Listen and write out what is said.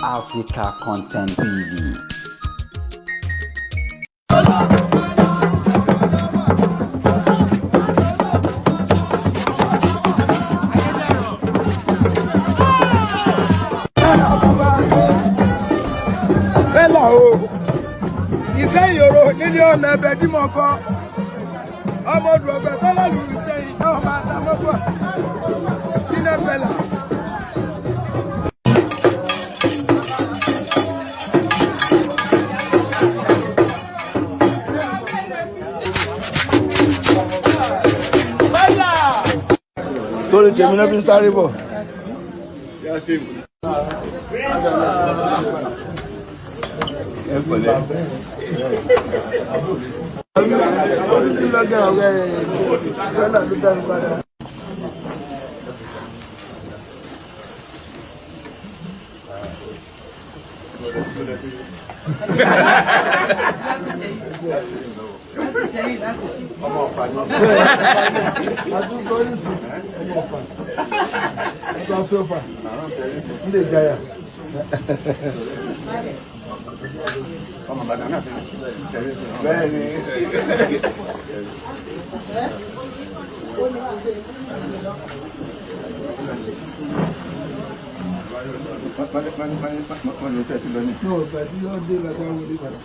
Africa Content TV. Fẹ́lá o, Ìsẹ́yìn òro nílé ọmọ ẹbẹ̀ tí mo kọ́, ọmọ odò ọ̀gbẹ́ sọ́lọ́lù Ìsẹ́yìn náà máa ta mọ́fà sínú fẹ́lá. Torí tèmi náà fi ń sáré bọ̀. Ẹ pẹ̀lẹ́. Lọ́gẹ̀ ọ̀rẹ́ fẹ́lá ló dá mi padà. Àdúgbò oríṣi ọmọ ọ̀fà ọba fẹ́fà ń lè jayà. Bẹ́ẹ̀ ni. Ní ọ̀gbà tí yóò dé lọ́jọ́ wọlé padà.